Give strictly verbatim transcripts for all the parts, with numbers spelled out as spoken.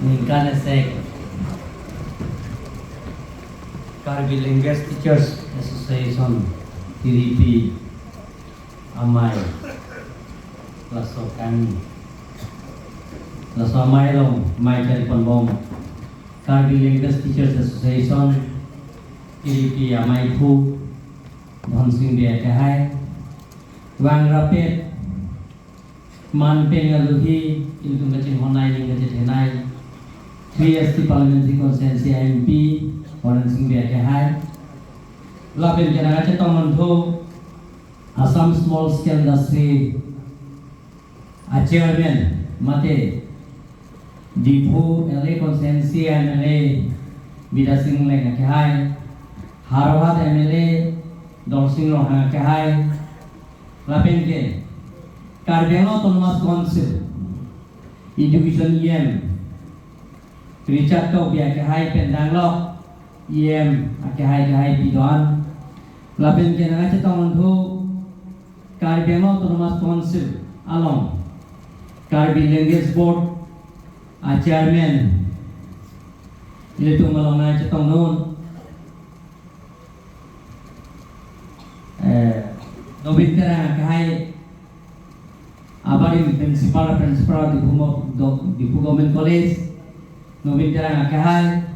Ningkan esek Karbi Language Teachers Association, T L A, amei laso kami, laso amei along amei chari ponbom Karbi Language Teachers Association, T L A, ameiphu Dhonsing Bey akehai, vang rapet man pen aluhi, ilitum kachinghon nei, ning kachethe nei, three S T Parliamentary Constituency M P Horen Sing Bey akehai, lapen ke nangkachetong thunon Assam Small Scale Industry a Chairman mate Diphu L A Constituency M L A Bidya Sing Engleng akehai, Howraghat M L A Dorsing Ronghang akehai, lapen ke Karbi Anglong Autonomous Council Education E M Richard Tokbi akehai pen danglok E M akehai akehai pidon, lapen ke nangkachetong thunon Karbi Anglong Autonomous Council along Karbi Language Board a Chairman, ilitum along nangchetongdun, eh, Nobin Terang akehai, abarim Principal, Principal Diphu mo-, do-, Diphu Government College, Nobin Terang akehai,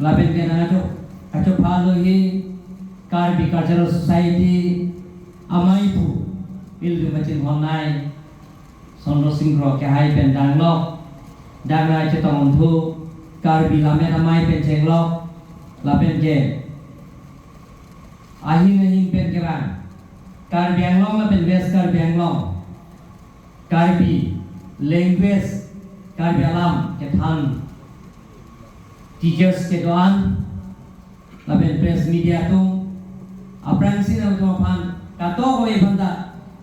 lapen ke nangkacho-, kachopha aluhi Karbi Cultural Society ameiphu, ilitum kachinghon nei Sondro Sing Kro akehai pen danglok, dak nangchetong thunon Karbi Lammet Amei pen chenglok, lapen ke ahin ahin pen kevang Karbi Anglong lapen West Karbi Anglong Karbi language, Karbi alam kethan teachers kedo-an lapen press media atum, aphrangsi nangtum aphan kadokave aphanta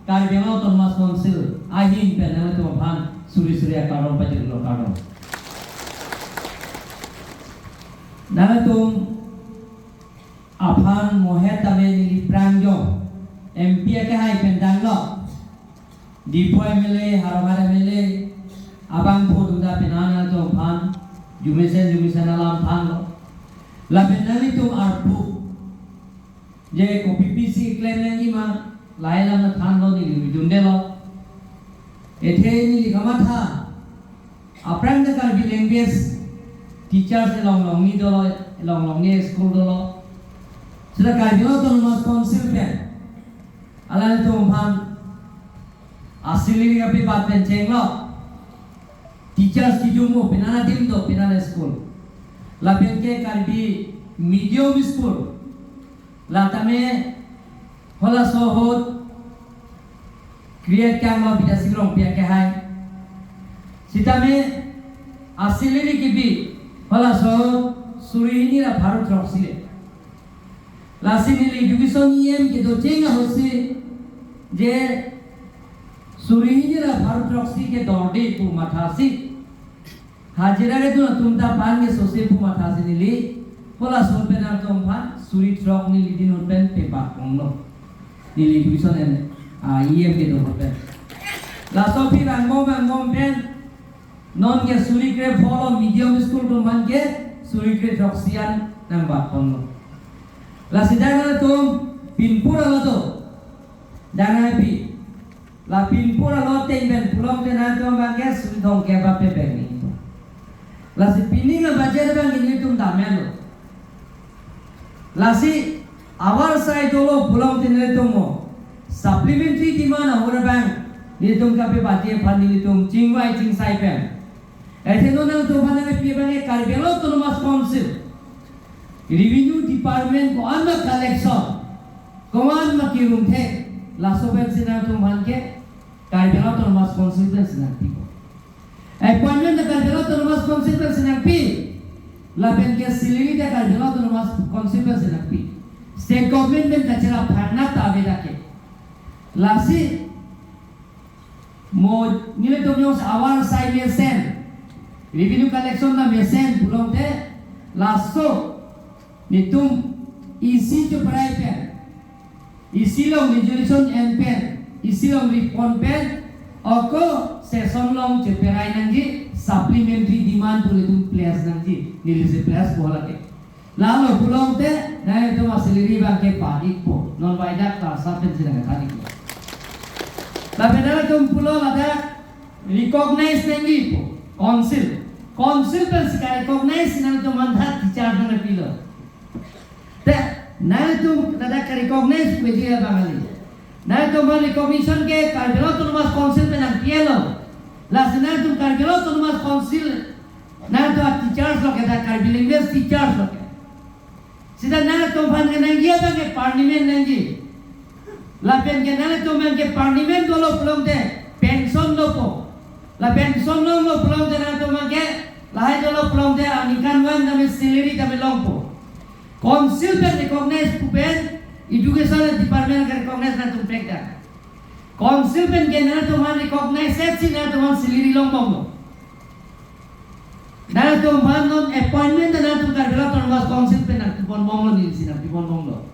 Karbi Anglong Autonomous Council ahin pen nangtum aphan suri suri akardom pajirlo, kardom. Nangtum aphan mohet tame neli pranjong M P akehai pen danglok, Diphu M L A, Howraghat M L A, abangphu atum ta pini nangtum aphan arjumesen arjumesen alam thanlo. Lapen nanglitum arpu je kopi pisi klem nangji ma, lahei alam thanlo, neli ridundelo. Athe neli kamatha, aphrang ta Karbi language teachers elong longni dolo, elong longni school dolo. Seta Karbi Autonomous Council pen alanglitum aphan a-salary kapebat pen chenglok, teachers kijum mo, pini adim do, pini school. Lapen ke Karbi medium school, la tame halaso ahut create kanglo Bidya Sing Rongpi akehai. Sitame a-salary kebi halaso ahut suri hini ra pharo throksi le. Lasi neli education E M kedocheng ahutsi je suri hini ra pharo throksi ke dorde pu mathasi, hajira kedun atum ta pan ke sose pu mathasi neli halaso ahut pen nangtum aphan suri throk neli din ahut pen pebat ponlo. Neli education en, ah, E M kedo ahut pen. Laso aphi vangbom vangbom pen non ke suri kre pho lo, medium school atum aphan ke suri kre throksi an nangbat ponlo. Lasi dak nangtum pinpur alo do, dak nangpi, la pinpur alo ateng pen pulote nangtum abang ke suri thomkep ba pebeng ni. Lasi pining a-budget abang nelitum damlo. Lasi avarsai dolo pulote nelitum mo supplementary demand ahut abang nelitum kapebati aphan nelitum chingvai chingsai pen. Athe non nangtum aphan nangpi abang ke Karbi Anglong Autonomous Council Revenue Department ko-an ma collection, ko-an ma kirung thek, laso pensi nangtum aphan ke Karbi Anglong Autonomous Council pensi nangpipo. Appointment ta Karbi Anglong Autonomous Council pensi nangpi, lapen ke salary ta Karbi Anglong Autonomous Council pensi nangpi. State government pen kachira pharna ta ave dak ke. Lasi mo nelitum jongsi avarsai mesen, revenue collection ta mesen pulote, laso nelitum isi choprai pen, isi along resolution en pen, isi along report pen, ako session along cheperai nangji, supplementary demand pu nelitum place nangji, neli si place po lake. Lalo pulote, nanglitum asalary abangke pa-ikpo, non waida klarsa pensi nangthan-ikpo. Lapen nanglitum pulo ladak recognize nangjipo, council. Council pensi ka-recognize si nanglitum aphan teacher nangpilo. Te, nanglitum ladak ka-recognize pu ji abang kali. Nanglitum aphan recognition ke Karbi Anglong Autonomous Council pen nangpilo. Lasi nanglitum Karbi Anglong Autonomous Council, nanglitum a-teachers lo ke, ta Karbi language teachers lo ke. Seta nanglitum aphan ke nangji abangke permanent nangji. Lapen ke nanglitum abangke permanent dolo pulote pension dopo. La pension longlo pulote nanglitum abangke, lahai dolo pulote aningkanvang tame salary tame longpo. Council pen recognize pu pen, education department ke recognize nangtum pekda. Council pen ke nanglitum aphan recognize si nanglitum aphan salary longbomlo. Nanglitum aphan non appointment ta nanglitum Karbi Anglong Autonomous Council pen nangpiponbomlo, neli si nangpiponbomlo.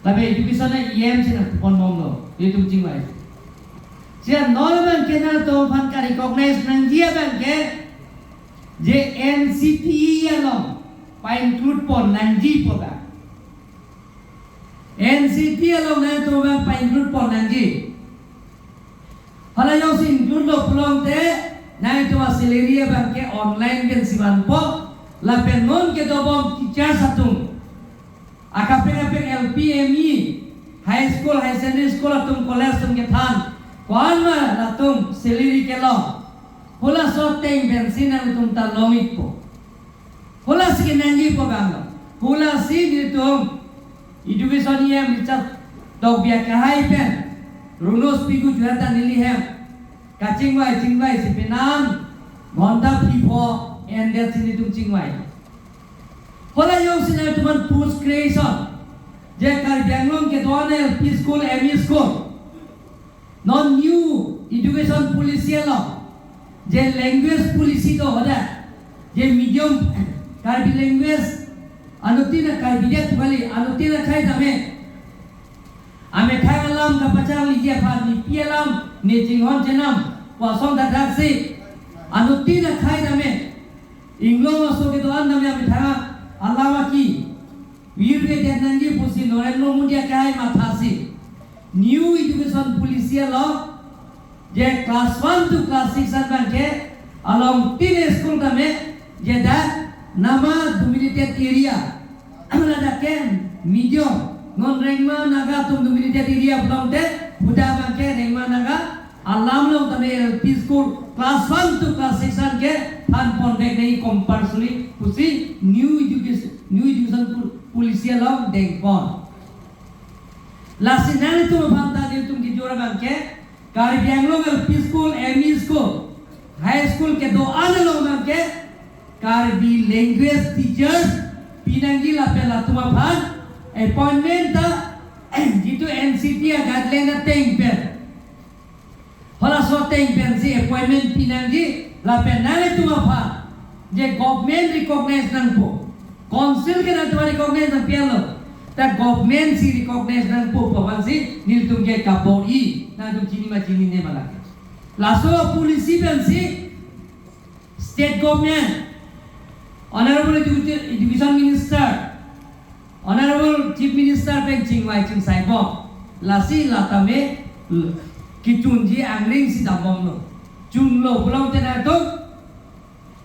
Lapen education a-E M si nangpiponbomlo, nelitum chingvai. Seta non abangke nanglitum aphan ka-recognize nangji abangke, je N C T E along pa-include pon nangjipo ba. N C T E along nanglitum abang pa-include pon nangji. Hala jongsi include lo pulote, nanglitum asalary abangke online pensi vanpo, lapen non kedobom teachers atum, akaprek akaprek L P, M E, high school, higher secondary school atum, college atum kethan, ko-an ma latum salary kelong, halaso ateng pensi nanglitum ta long-ikpo. Halasi ke nangjipo abanglo. Halasi nelitum education E M Richard Tokbi akehai pen, Ronoj Pegu Jorhat ta neli hem kachingvai chingvai si penang ghonta phli pho endet si nelitum chingvai. Hala jongsi nanglitum aphan post creation, je Karbi Anglong kedo-an L P school, M E school, non new education policy along, je language policy do hadak, je medium Karbi language, anuttin a-Karbi det kali, anuttin akhei tame amethang alam kapacharliji aphan, nepi alam ne chinghon chenam pu ason thakthak si, anuttin akhei tame, inglong aso kedo-an tame amethang alam aki virve det nangji pusi Narendra Modi akehai mathasi, new education policy along, je class one to class six an abangke along tin school tame, je dak Nama dominated area, ladak ke medium, non Rengma Naga atum dominated area pulote, huda abangke Rengma Naga alam along tame L P school class one to class six an ke thanpon vek nangji compulsory pusi new education, new education pol-, policy along dengpon. Lasi nanglitum aphan ta nelitum kejor abangke, Karbi Anglong L P school, M E school, high school kedo-an along abangke Karbi language teachers pinangji lapen latum aphan appointment ta jitu N C T E a-guideline ateng pen, halaso ateng pensi appointment pinangji lapen nanglitum aphan je government recognize nangpo. Council ke nanglitum recognize nangpi-etlo, ta government si recognize nangpo pu abangsi nelitum ke kabor-i, nanglitum chini ma chinine ma lake. Laso policy pensi state government, Honorable Educa-, Education Minister, Honorable Chief Minister pen chingvai chingsaibom. Lasi la tame kechunji angring si dambomlo. Chunlo pulote nanglitum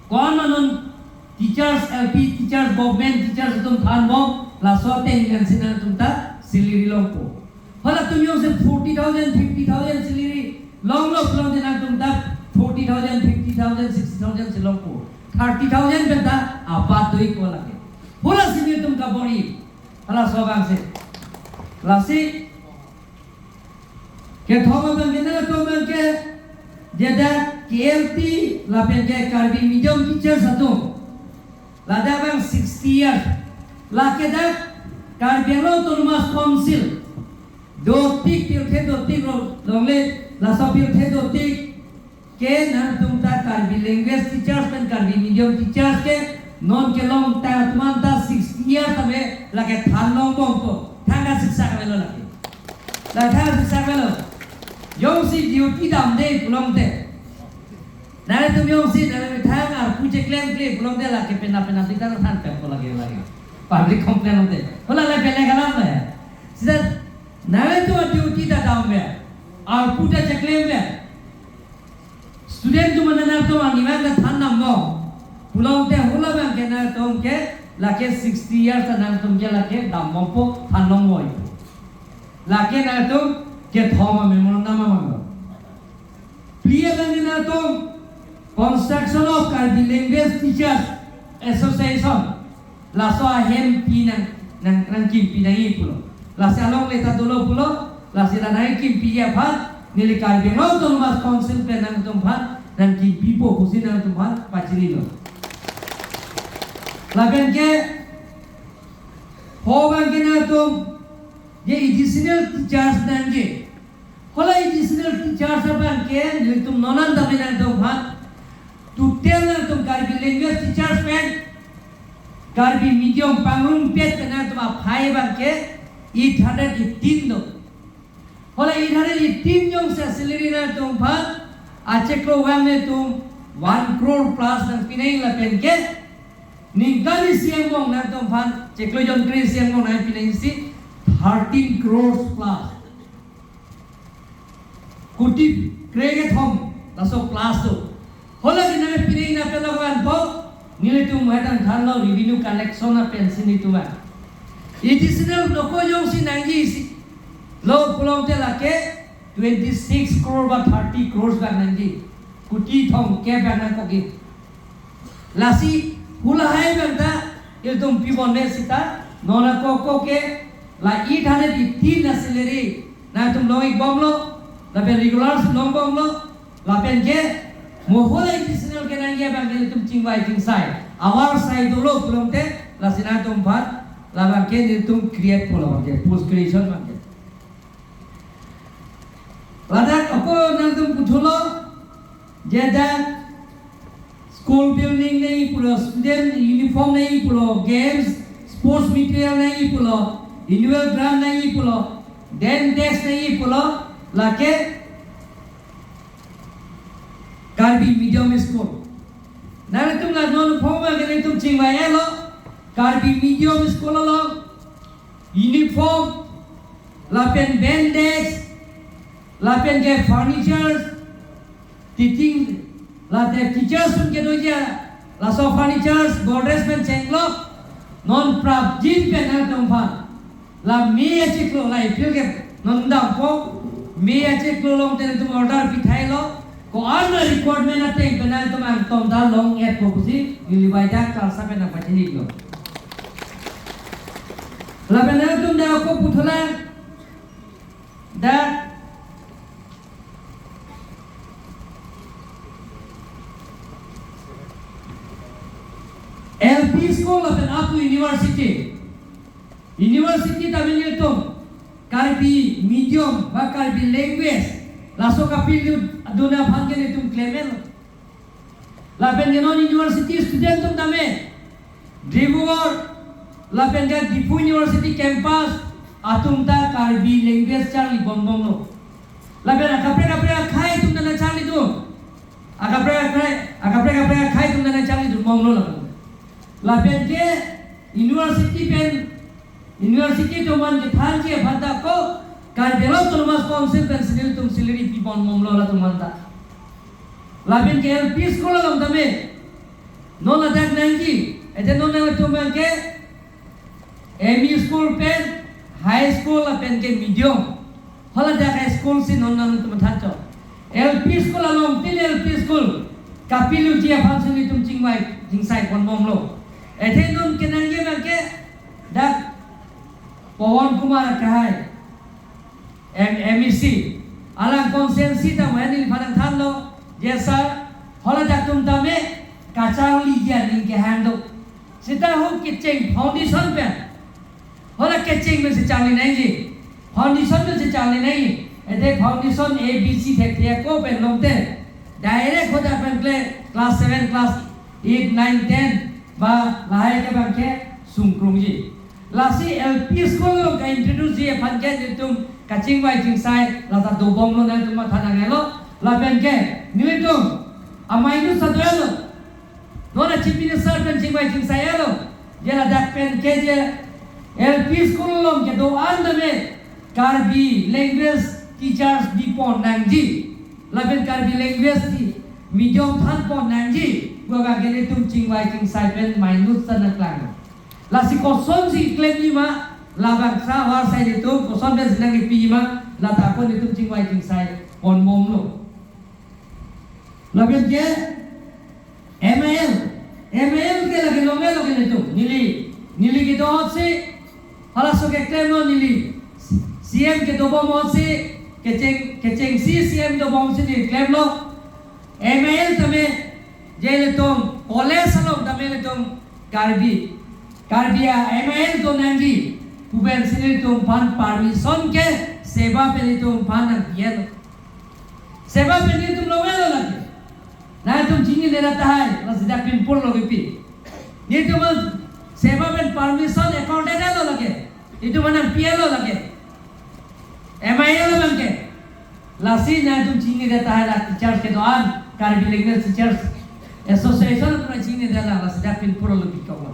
ko-an ma non teachers, L P teachers, government teachers atum thanbom, laso ateng pensi nanglitum ta salary longpo. Halatum jongsi forty thousand, fifty thousand salary longlo pulote nanglitum ta forty thousand, fifty thousand, sixty thousand si longpo. Thirty thousand pen ta abat do-ikpo lake. Halasi nelitum kabor-i. Halaso abangsi. Lasi kethom abangke, nanglitum abangke, je dak K L T lapen ke Karbi medium teachers atum, ladak abang sixty years. Lake dak Karbi Anglong Autonomous Council dotik, pirthe dotik lo, longle, laso pirthe dotik ke nanglitum ta Karbi language teachers pen Karbi medium teachers ke non kelong ta, atum an ta sixty years ave, lake than longbompo, thang kasiksak avelo lake. La thang kasiksak avelo. Jongsi duty damde pulote, Nangtum jongsi nangtum methang arpu cheklemkle pulote lake pena pena sita than pekpo lake lake. Public complaint lote. Hala le pele kalam le. Sita nangtum duty ta damve. Arpu ta cheklemve. Student atum nangtum arnivang ta than damnon. Pulote hala abangke nangtum ke lake sixty years ta nangtum ke lake dampo than longvoi. Lake nangtum kethom a memorandum amang. Phli abangke nangtum Construction of Karbi Language Teachers Association. Laso ahem pi nang, nang, nangkimpi nangji pulo. Lasi alongle ta dolo pulo. Lasi la nangkimpiji aphan neli Karbi Anglong Autonomous Council pen nangtumphan nangkimpipo pusi nangtumphan pachinilo. Lapen ke pho abangke nangtum je additional teachers nangji. Hala additional teachers abangke nelitum non an dame nangtumphan. Total nangtum Karbi language teachers pen Karbi medium pangrumpet pen nangtum aphai abangke eight hundred eighteen do. Hala eight hundred eighteen jongsi salary nangtumphan achiklo vang nangtum one crore plus nangpi nangji lapen ke ningkan isi angbong nangtumphan chiklo jon kre isi angbong nangpi nangji si thirteen crores plus. Kuti kre kethom laso plus do. Hala ke nangpi nangji lapen lapu anpo nelitum hetang thanlo revenue collection apensi nelitum a. Additional loko jongsi nangji si lo pulote lake twenty six crore ba thirty crores bak nangji. Kuti thomkep bak nangkokji. Lasi hala hai abang ta ilitum pibonme sita non akokok ke la eight hundred eighteen a salary nangtum long-ikbomlo, lapen regular si longbomlo, lapen ke mo hala additional kenangji abangke ilitum chingvai chingsai. Avarsai dolo pulote lasi nangtumphan labangke nelitum create po labangke, post creation abangke. Ladak ako nangtum puthulo, je dak school building nangji pulo, student uniform nangji pulo, games, sports material nangji pulo, annual grant nangji pulo, bench desk nangji pulo, lake Karbi medium school. Nangtum la non phoma ke nangtum chingvai-etlo, Karbi medium school along uniform, lapen bench desk, lapen ke furnitures, teaching, lapen teachers atum kedoji a, laso furnitures, Godrej pen chenglok, non prapjin pen nangtumphan. La May achiklo, la April ke non dampo, May achiklo along te nangtum order pithailo, ko-an requirement ateng pen nangtum angton ta long-etpo pusi neli baida klarsa pen nangpachinilo. Lapen nangtum dak ako puthulang, dak L P school lapen up to university. University ta nelitum Karbi medium ba Karbi language laso kapidun aphan ke nelitum klemlo. Lapen ke non university student atum tame Dibrugarh lapen ke Diphu University campus atum ta Karbi language charlibom bomlo. Lapen akaprek kaprek akhei atum ta nangcharlidun. Akaprek kaprek, akaprek kaprek akhei atum ta nangcharlidunbomlo lapen. Lapen ke university pen, university atum aphan kethanji aphan ta ko Karbi Anglong Autonomous Council pensi nelitum salary pibom bomlo latum aphan ta. Lapen ke L P school along tame non ladak nangji, ete non nangtum abangke M E school pen, high school lapen ke medium. Hala dak high school si non nangtum thancho. L P school along tin L P school kapiluji aphansi nelitum chingvai chingsai ponbomlo. Ete non kenangji abangke dak Pawan Kumar Kehai, M-, M E C. Alang constituency ta wen in padang thanlo, je sir, hala dak atum tame kacharliji aning kehang do. Seta ho kecheng foundation pen. Hala kecheng pensi charli nangji. Foundation pensi charli nangji. Ete foundation A B C thekthe ako pen longte. Direct hoda pen kle class seven, class eight, nine, ten ba lahai ke abangke sungkrungji. Lasi L P school along ka-introduce ji aphan ke nelitum kachingvai chingsai lata dobomlo nangtum matha nang-etlo. Lapen ke nelitum Amai nu sa do-elo. Non a Chief Minister pen chingvai chingsai-elo. Je ladak pen ke je L P school along kedo-an tame Karbi language teachers bipon nangji. Lapen Karbi language ti medium thanpon nangji. Pu abang ke nelitum chingvai chingsai pen mai nu sa nangklang. Lasi kosonsi klemji ma, labangso ahavar asai nelitum koson pensi nangkepiji ma, lata ako nelitum chingvai chingsai ponbomlo. Lapen ke M I L, M I L ke lake longle longle nelitum. Neli, neli kedo-an si, halaso keklemlo neli. C M kedobom-an si, kecheng, kechengsi C M dobom si neli klemlo. M I L tame, je nelitum, college along tame nelitum, Karbi, Karbi a M I L do nangji, pu pensi nelitum aphan permission ke, SEBA pen nelitum aphan nangpi-elo. SEBA pen nelitum longle lo lake. Nangtum chinine ra tahai, lasi dak pinpur lo kipi. Nelitum SEBA pen permission accorded lo lake. Nelitum aphan nangpi-elo lake. M I L abang ke. Lasi nangtum chinine ra tahai la teachers kedo-an, Karbi Language Teachers Association pu nang chinine ra la, lasi dak pinpur lo pikok lo.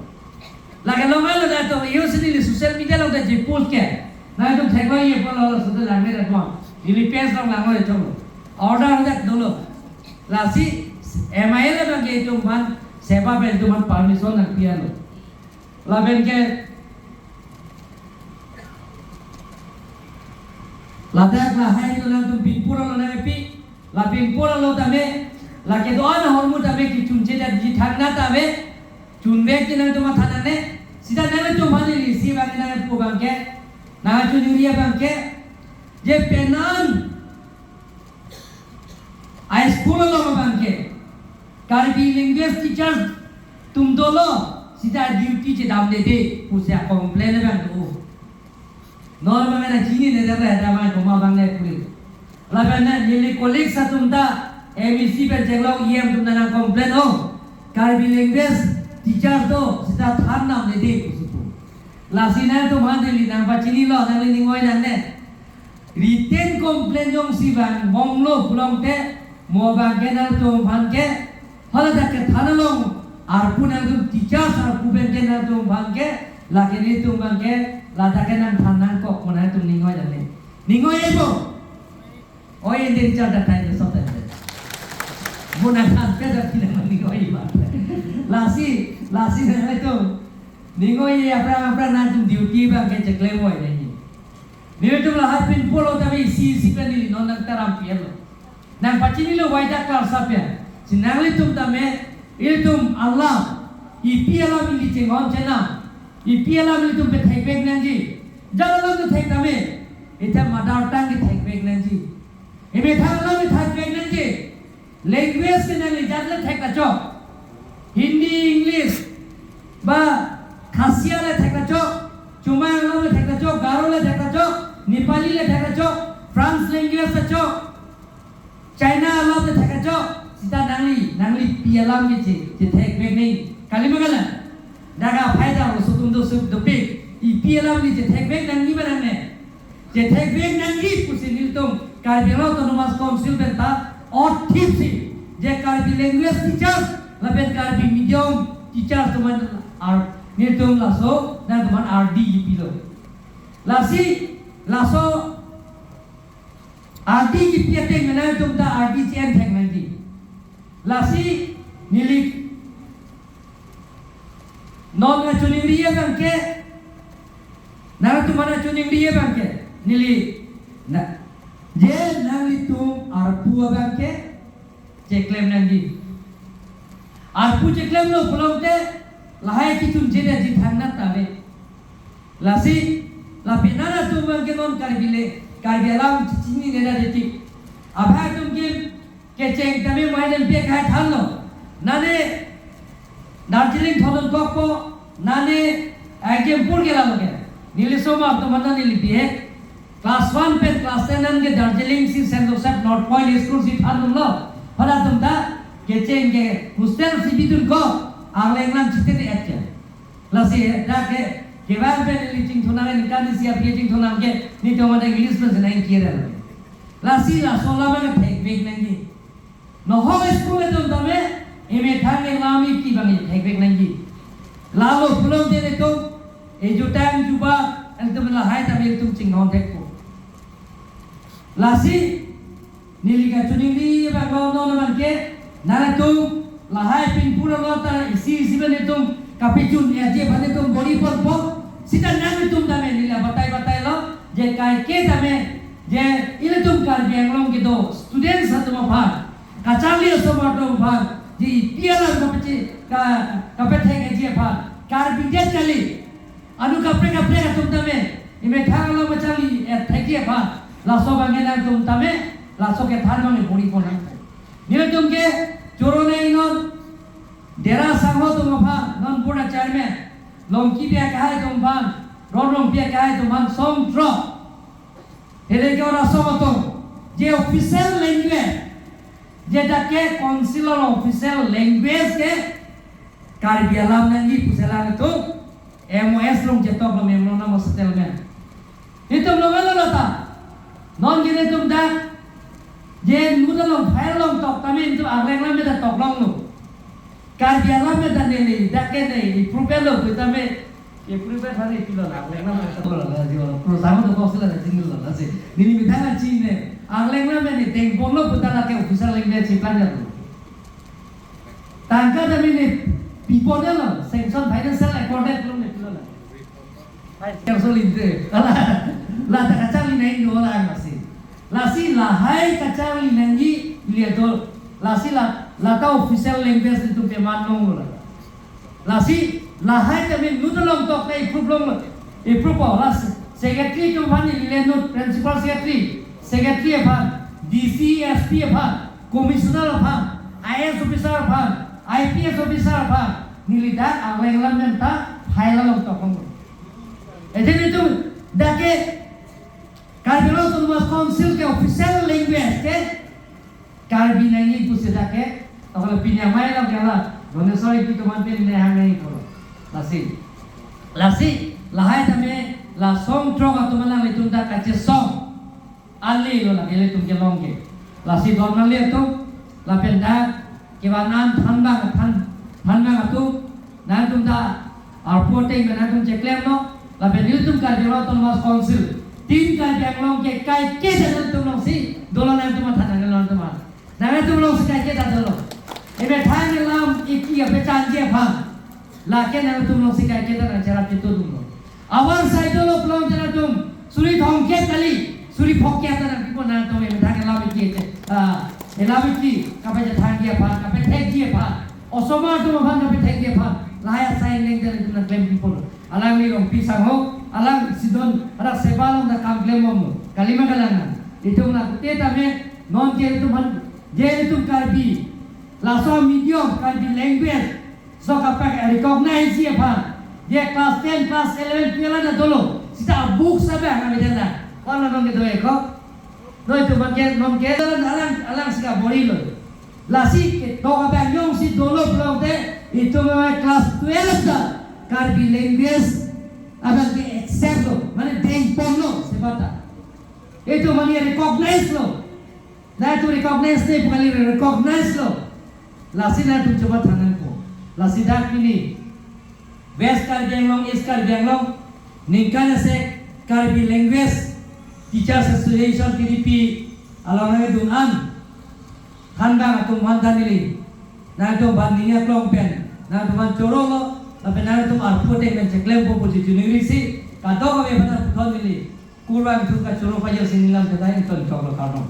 Lake longle lo dak to, yo sini di social media along dak je post ke. Nangtum theklongji apotlo, laso dak langme dak bang. Neli page along langlo dak to. Order dak dolo. Lasi M I L abang ke nelitum aphan SEBA pen nelitum aphan permission nangpi-elo. Lapen ke ladak lahai lo nangtum pinpur lo nangpi, la pinpur lo tame, la kedo-an ahormu tame kechunche detji thangnat ave, chunvekji nangtum matha nangne, sita nangtum aphan neli isi abang nangpu abang ke, nangchoningri abang ke, je penang high school along abang ke, Karbi language teachers atum dolo, sita duty chedamdedet pusi a complain abang do. Non abang nang chinine ra tahai ma komat abang le puri. Lapen neli colleagues atum ta M E C pen chenglok E M atum nang complain o. Karbi language teachers do, sita thandamdedet pusi pu. Lasi nangtum aphan neli nangpachinilo, nangli ning oi nangne. Written complaint jongsi vangbomlo pulote, mo abang ke nangtum aphan ke, hala dak kethan along, arpu nangtum teachers, arpu pen ke nangtum aphan ke, lake nelitum abang ke, ladak ke nangthan nangkok mo nangtum ning oi nangne. Ning oi-e bo? Oi, ende teacher dak thai sote. Mo nangthanpe dak pinang ning oi ma. Lasi, lasi nangtum ning oi-e aphrang aphrang nangtum duty abang ke cheklem oi nangji. Nelitum lahai pinpur lo tame isi isi pen neli non nangtaram pi-elo. Nangpachinilo wai dak klarsa pen. Si nanglitum tame, ilitum alam, epi alam ili chinghon chenam, epi alam ilitum pethekvek nangji. Jala alam pethek tame, ithe mother tongue kethekvek nangji. Emethang alam kethekvek nangji. Language ke nangli jat le thek kachok. Hindi, English, ba Khasia le thek kachok, Chomang alam le thek kachok, Garo le thek kachok, Nepali le thek kachok, France language kachok, China alam le thek kachok, sita nangli, nangli epi alam ke che, chethekvek nangji. Kali ma kalang? Dak aphai dak aso atum do suk dopik, epi alam ke chethekvek nangji ma nangne. Chethekvek nangji pusi nelitum Karbi Anglong Autonomous Council pen ta othipsi je Karbi language teachers lapen Karbi medium teachers atum aphan ar nelitum laso nangtum aphan ardi kipilo. Lasi laso ardi kipi ateng nangtum ta ardi che-en thek nangji. Lasi neli non nangchoningri abang ke, nangtum aphan nangchoningri abang ke, neli na, je nanglitum arpu abang ke cheklem nangji. Arpu cheklemlo pulote lahai kechunche detji thangnat ave. Lasi, lapen nangtum abang ke non Karbi le, Karbi alam chinine detji. Abang atum ke kecheng tame mai dem pek hai thanlo. Nane Darjeeling thondun kokpo, nane, eh, Kempur ke lalo ke. Neli osomar atum aphan neli bihek. Class one pen class ten an ke Darjeeling si Saint Joseph North Point School si thandunlo. Halatum ta kecheng ke hostel si bidun ko, arleng lam chitene et ke. Lasi dak ke kevang pen neli chingthunang, ningkan isi aphi chingthunang ke, nelitum aphan English pensi nangkira. Lasi laso alam ke thekvek nangji. Nohok school atum tame, emethang elam eki abang ethekvek nangji. Lalo pulote nelitum, ejutang juba, nelitum lahai tame nelitum chinghon thekpo. Lasi, neli kachiningri abang non non abang ke, nangtum, lahai pinpur lo ta isi isi abang nelitum, kapachun ya je abang nelitum bor-i ponpo, sita nangtum tame neli batai batai lo, je kaike tame, je ilitum Karbi Anglong kedo students atum aphan, kacharli osomar atum aphan, je ipi alam kapachi, ka, kapethekji aphan, Karbi det kali, anu kaprek kaprek atum tame, emethang along kacharli ethekji aphan, laso abang ke nangtum tame, laso kethan abang ke bor-i pon nang. Nelitum ke choro nangji non, Dera Sangho atum aphan, non board chairman, Longki Bey akehai atum aphan, Ronrong Bey akehai atum aphan, song throk. Hele ke ora song atum, je official language, je dak ke council along official language ke Karbi alam nangji pusi alanglitum, M O S along chetok lo, memorandum of settlement. Itum lo melo lo ta. Non ke nelitum dak, je inut along file along tok tame itum Arleng alam me ta tok longlo. Karbi alam me ta neli, dak ke neli, approve lo, pu tame, approve tame pilo la, Arleng alam me ta lo la, ji lo, pro sama to kosila la, jing lo la, si. Neli methang a chinine, Arleng alam me ne, dengpon lo, pu ta la ke official language si plan ya lo. Tangka tame ne, pipon ya lo, sanction financial accorded lo ne, pilo la. Yang solid deh. Ala, la ta kacharli nangji do la lasi. Lasi lahai kacharli nangji lihat do. Lasi la, la ta official language itum peman longlo la. Lasi lahai tame inut along tok ta approve longlo. Approve po lasi. Secretary atum aphan neli le inut, principal secretary, secretary aphan, D C, S P aphan, commissioner aphan, I A S officer aphan, I P S officer aphan, neli dak Arleng alam me ta file along tok longlo. Ede nelitum dak ke Karbi Anglong Autonomous Council ke official language ke Karbi nangji pusi dak ke, tokle pini amei along ke la, Doneswar Ingti atum aphan pen ne hang nangji pulo. Lasi. Lasi, lahai tame, la song throk atum alanglitum dak kachesong. Ali lo la, ilitum kelong ke. Lasi don nanglitum, lapen dak, kevan an thanbang, than, thanbang atum, nangtum ta arpu ateng pen nangtum cheklem non, lapen nelitum Karbi Anglong Autonomous Council, Team Karbi Anglong ke kaike ta nangtum alongsi dolo, nangtum matha nangtum matha. Nangtum alongsi kaike ta dolo. Emethang elam eki apechanji aphan, lake nangtum alongsi kaike ta nangcherap chitu dunlo. Awan sai dolo pulote nangtum suri thomkep kali, suri phokep ta nangpipo, nangtum emethang elam eki, ah, elam eki kapachethangji aphan, kapethekji aphan, osomar atum aphan kapethekji aphan, lahai asai neng ta nangtum nangklem pipo. Alangli Rongpi Sangho, alangsi don, arak seba along ta kam klem bomlo. Kalima kalang nang. Itum la kute tame, non ke itum aphan, je itum Karbi, laso medium Karbi language, so kapak recognize ji aphan, je class ten, class eleven, twelve ta dolo, sita book sabe hang abidana. Kono non ke do eko? Noi itum aphan ke, non ke alang, alang, alangsi kabor-i lo. Lasi ketok abang jongsi dolo pulote, itum aphan class twelve ta Karbi language abang ke accept lo, mane dengpon lo, sebatai. Itum aphan ke recognize lo. Nangtum recognize ne pu kali, recognize lo. Lasi nangtum choba than nangpo. Lasi dak pini West Karbi Anglong, East Karbi Anglong, ningkan isi Karbi Language Teachers Association, K D P, along nangdun an, thanbang atum aphan ta neli nangtum aphan ning aklong pen nangtum aphan choro lo, lapen nangtum arpu ateng pen cheklempo pusi chiningrisi, kadokave aphan puthot neli kurvangthu kachoro pajirsi neli lam kedai ington choklo, kardom.